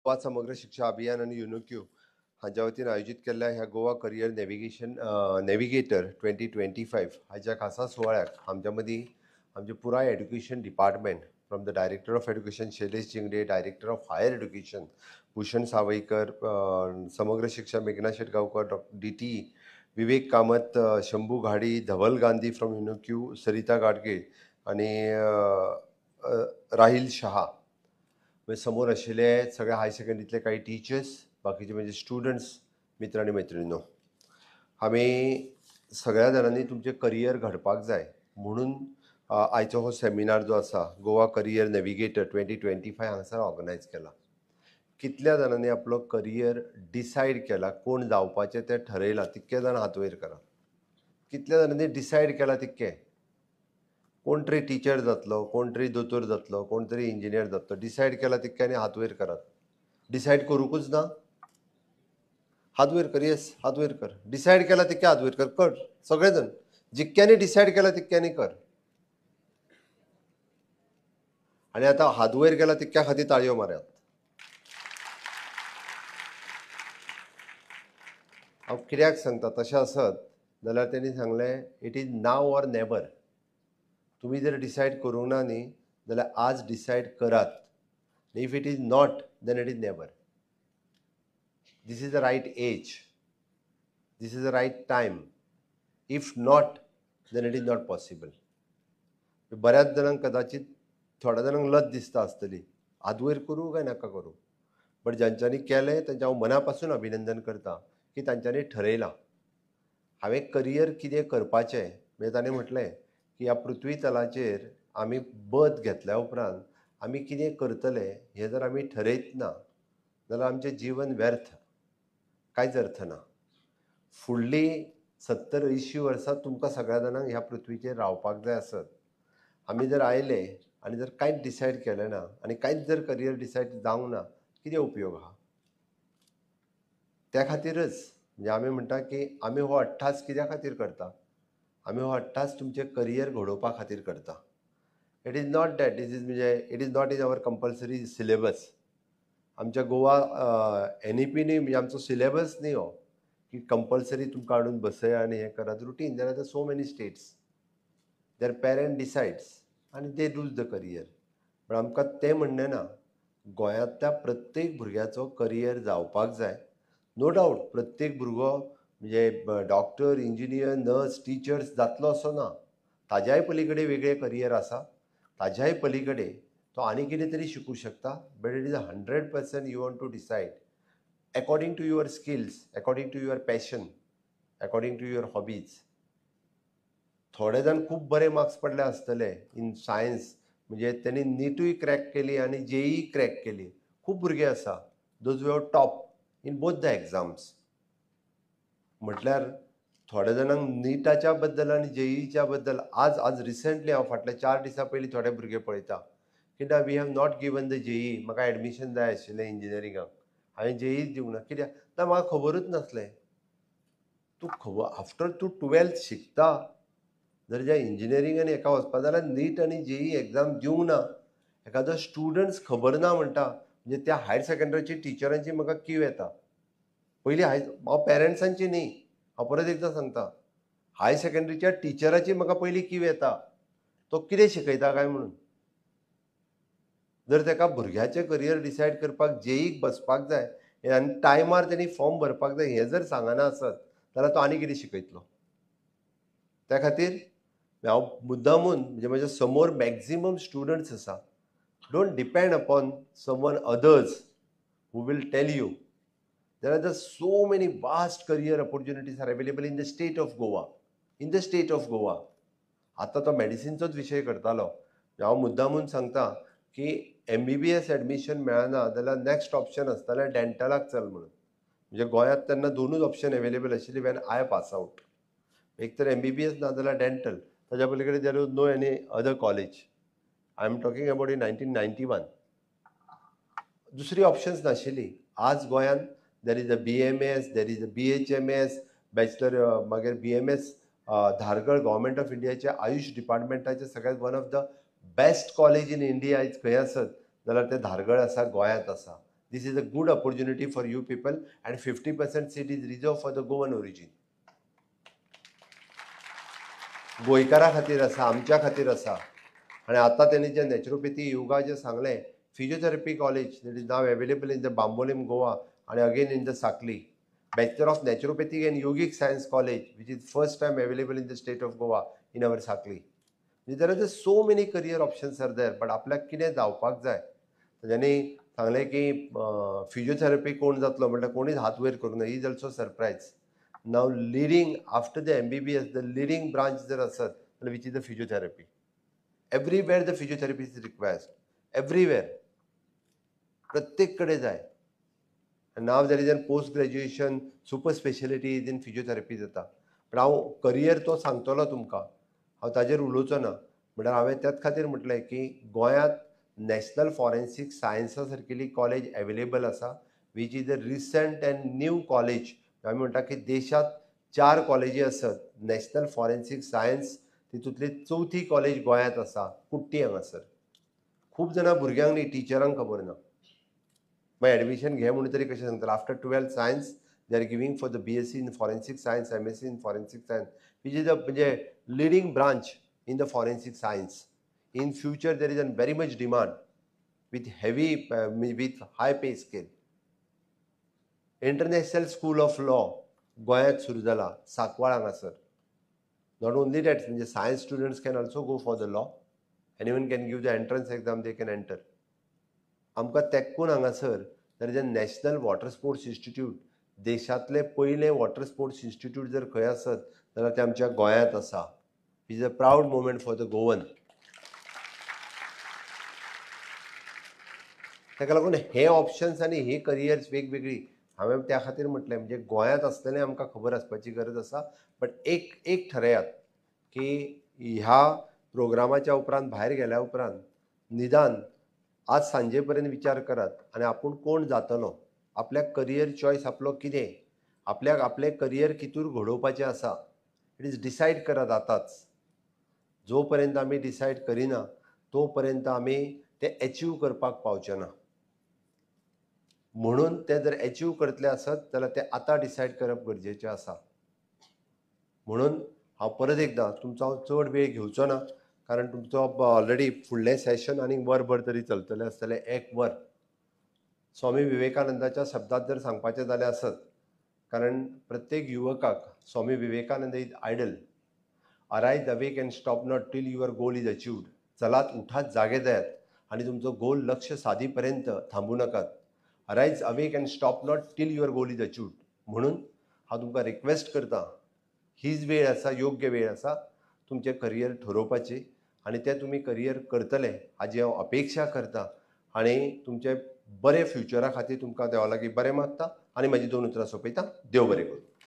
गोवा समग्र शिक्षा अभियान आनी युनोक्यू हांच्या वतीन आयोजीत केल्ल्या ह्या गोवा करियर नॅव्हिगेशन नॅव्हिगेटर 2025 हाच्या खासा सुवाळ्याक आमच्या मदीं आमचे पुराय education department from the director of education Shailesh Zingde, director of higher education Bhushan Sawaikar, Samagra Shiksha मेघना शेटगांवकर, डॉ D T Vivek Kamat, Shambhu Ghadi, Dhaval Gandhi from UNOCUE, Sarita Gadge आनी राहील शहा. म्हणजे समोर आशिल्ले सगळे हायर सेकंडरीतले काही टिचर्स, बाकीचे म्हणजे students, मित्र आनी मैत्रिणींनो, आमी सगळ्या जाणांनी तुमचें करियर घडपाक जाय म्हणून आयचो हो सेमिनार जो आसा गोवा करियर नॅव्हिगेटर 2025 हांगासर ऑर्गनायज केला. कितल्या जाणांनी आपलो करियर डिसायड केला, कोण जावपाचें तें ठरयलां, तितके जाण हात वयर करा. कितल्या जाणांनी डिसायड केला तितके, कोण तरी टिचर जातलो, कोण तरी दोतोर जातलो, कोण तरी इंजिनियर जातलो, डिसायड केला तितक्यांनी हात वयर करात. डिसायड करूंकूच ना, हात वयर कर, येस हात वयर कर. डिसायड केला तितके हात वयर कर, कर सगळे जाण, जितक्यांनी डिसायड केला तितक्यांनी कर. आनी आतां हात वयर केला तितक्या खातीर ताळयो मारात. हांव कित्याक सांगता तशें आसत जाल्यार तेणी सांगलें it is now or never. तुमी जर डिसायड करूंक ना न्ही जाल्यार आज डिसायड करात. If it is not then it is never. This is the right age, this is the right time. If not then it is not possible. बऱ्याच जाणांक कदाचित थोड्या जाणांक लज दिसता आसतली, हात वयर करूं काय नाका करूं, बट ज्यांच्यांनी केलें तांचें हांव मना पासून अभिनंदन करता की तांच्यांनी ठरयलां हांवें करियर कितें करपाचें. म्हणजे ताणें म्हटलें की ह्या पृथ्वी तलाचेर आमी बद घेतल्या उपरांत आमी कितें करतले हें जर आमी ठरयत ना जाल्यार आमचें जीवन व्यर्थ, कांयच अर्थ ना. फुडलीं 70-80 वर्सां तुमकां सगळ्या जाणांक ह्या पृथ्वीचेर रावपाक जाय आसत, आमी जर आयले आनी जर कांयच डिसायड केलें ना आनी कांयच जर करियर डिसायड जावंक ना, कितें उपयोग आहा? त्या खातीरच म्हणजे आमी म्हणटा की आमी हो अट्टास कित्या खातीर करता? आमी हो अट्टास तुमचें करियर घडोवपा खातीर करता. It is not that this is म्हणजे it is not in our compulsory syllabus. आमच्या गोवा एन ई पी न्ही, म्हणजे आमचो सिलेबस न्ही हो की कंपल्सरी तुमकां हाडून बसय आनी हें करात. Routine there are so many states their parent decides आनी they do the career. पण आमकां तें म्हणणें ना, गोंयांतल्या प्रत्येक भुरग्याचो करियर जावपाक जाय. नो डावट प्रत्येक भुरगो म्हणजे डॉक्टर, इंजिनियर, नर्स, टिचर्स जातलो असो ना, ताज्याय पलीकडे वेगळे करियर आसा, ताज्याय पलीकडे तो आनी कितें तरी शिकूं शकता. But it is 100% you want to decide according to your skills, according to your passion, according to your hobbies. थोडे जाण खूब बरे मार्क्स पडले आसतले इन सायन्स, म्हणजे तेणी नीटूय क्रॅक केली आनी जेई क्रॅक केली. खूब भुरगे आसा those who have top in both the exams. म्हटल्यार थोड्या जाणांक निटाच्या बद्दल आनी जेईच्या बद्दल आज आज रिसंटली हांव फाटल्या 4 दिसां पयलीं थोडे भुरगे पळयता की ना we have not given the JEE, म्हाका एडमिशन जाय आशिल्लें इंजिनियरिंगाक, हांवें जेई दिवंक ना. कित्याक ना म्हाका खबरूच नासलें. तूं खबर आफ्टर तूं 12th शिकता जर ज्या इंजिनियरींग आनी हेका वचपा जाल्यार नीट आनी जेई एग्जाम दिवंक ना एखादो स्टुडंट्स खबर ना म्हणटा, म्हणजे त्या हायर सेकंडरीची टिचरांची म्हाका कीव येता. पयलीं हाय हांव पेरंट्सांची न्ही, हांव परत एकदां सांगता, हायर सेकंडरीच्या टिचराची म्हाका पयलीं कीव येता, तो कितें शिकयता काय म्हणून. जर ताका भुरग्याचें करियर डिसायड करपाक जेईक बसपाक जाय आनी टायमार तेणी फॉर्म भरपाक जाय हें जर सांगना आसत जाल्यार तो आनी कितें शिकयतलो. त्या खातीर हांव मुद्दामून म्हणजे म्हज्या समोर मॅक्झिमम स्टुडंट्स आसा, don't depend upon someone others who will tell you. There are just so many vast career opportunities are available in the state of Goa. In the state of Goa. आतां तो मेडिसिनचोच विशय करतालो. हांव मुद्दामून सांगता की MBBS admission मेळना जाल्यार नॅक्स्ट ऑप्शन आसतालें डॅन्टलाक चल म्हणून. म्हणजे गोंयांत तेन्ना दोनूच ऑप्शन अवेलेबल आशिल्ली when I pass out. एक तर MBBS ना जाल्यार डॅन्टल, ताज्या पलीकडे there was no any other college. I am talking about in 1991. दुसरी ऑप्शन्स नाशिल्ली. आज गोंयांत there is a BMS, there is a BHMS, bachelor, मागीर BMS Dhargal government of इंडियाच्या आयुष डिपार्टमेंटाचे सगळ्यात one of the best college in India खंय आसत जाल्यार ते धारगळ आसा, गोंयांत आसा. This is a good opportunity for you people and 50% seat is reserve for the Goan origin. गोंयकारा खातीर आसा, आमच्या खातीर आसा. आनी आतां तेणी जें नॅचरोपॅथी योगा जें सांगलें, physiotherapy college that is now available in the Bambolim Goa आनी again in the Sanquelim. Bachelor of naturopathy and yogic science college which is first time available in the state of Goa in our Sanquelim. म्हणजे there are the so many career options are there, but आपल्याक कितें जावपाक जाय. तांणी सांगलें की physiotherapy कोण जातलो म्हणल्यार कोणीच हात वयर करूं ना. Is also surprise. Now leading after the MBBS the leading branch जर आसत जाल्यार which is the physiotherapy. Everywhere the physiotherapy is required, everywhere, प्रत्येक कडेन जाय. Now there is an post graduation super speciality is in physiotherapy जाता. पण हांव career तो सांगतलो तुमकां, हांव ताजेर उलोवचो ना. म्हणल्यार हांवें त्याच खातीर म्हटलें की गोंयांत नॅशनल फॉरेन्सीक सायन्सा सारकेली कॉलेज एवेलेबल आसा, which is a recent and new college. आमी म्हणटा की देशांत 4 कॉलेजी आसत नॅशनल फॉरेन्सीक सायन्स, तितूंतली चवथी कॉलेज गोंयांत आसा, कुट्टी हांगासर. खूब जाणां भुरग्यांक न्ही, टिचरांक खबर ना. मागीर एडमिशन घे म्हणून तरी कशें सांगतले. After 12th science they are giving for the BSc in forensic science, MSc in forensic science, which is a म्हणजे leading branch in the forensic science. In future there is an very much demand with heavy with high pay scale. International school of law गोंयांत सुरू जाला, सांकवाळ हांगासर. Not only that, म्हणजे science students can also go for the law, anyone can give the entrance exam, they can enter. आमकां तेक्कून हांगासर there is a national water sports institute, देशांतलें पयलें water sports institute जर खंय आसत जाल्यार तें आमच्या गोंयांत आसा. Is a proud moment for the Goan. ताका लागून हे ऑप्शन्स आनी हे करियर्स वेगवेगळी हांवें त्या खातीर म्हटलें, म्हणजे गोंयांत आसतलें आमकां खबर आसपाची गरज आसा. बट एक एक ठरयात की ह्या प्रोग्रामाच्या उपरांत भायर गेल्या उपरांत निदान आज सांजे पर्यंत विचार करात आनी आपूण कोण जातलो, आपल्याक करियर चॉयस आपलो कितें, आपल्याक आपलें करियर कितूर घडोवपाचें आसा, it is decide करात आतांच. जो पर्यंत आमी डिसायड करिना तो पर्यंत आमी तें एचीव करपाक पावचे ना. म्हणून ते जर एचीव करतले आसत जाल्यार ते आतां डिसायड करप गरजेचें आसा. म्हणून हांव परत एकदां तुमचो हांव चड वेळ घेवचो ना, कारण तुमचो ऑलरेडी फुडलें सेशन आनीक वरभर तरी चलतलें आसतलें, एक वर. स्वामी विवेकानंदाच्या शब्दांत जर सांगपाचें जालें आसत, कारण प्रत्येक युवकाक Swami Vivekananda is idol. Arise, awake and stop not till your goal is achieved. चलात, उठात, जागे जायात आनी तुमचो गोल लक्ष सादी पर्यंत थांबू नाकात. Arise, awake and stop not till your goal is achieved. म्हणून हांव तुमकां रिक्वेस्ट करता, हीच वेळ आसा, योग्य वेळ आसा तुमचें करियर ठरोवपाची आनी तें तुमी करियर करतले हाजी हांव अपेक्षा करता आनी तुमचे बरे फ्युचरा खातीर तुमकां देवा लागीं बरें मागता आनी म्हाजी 2 उतरां सोंपयता. देव बरें करूं.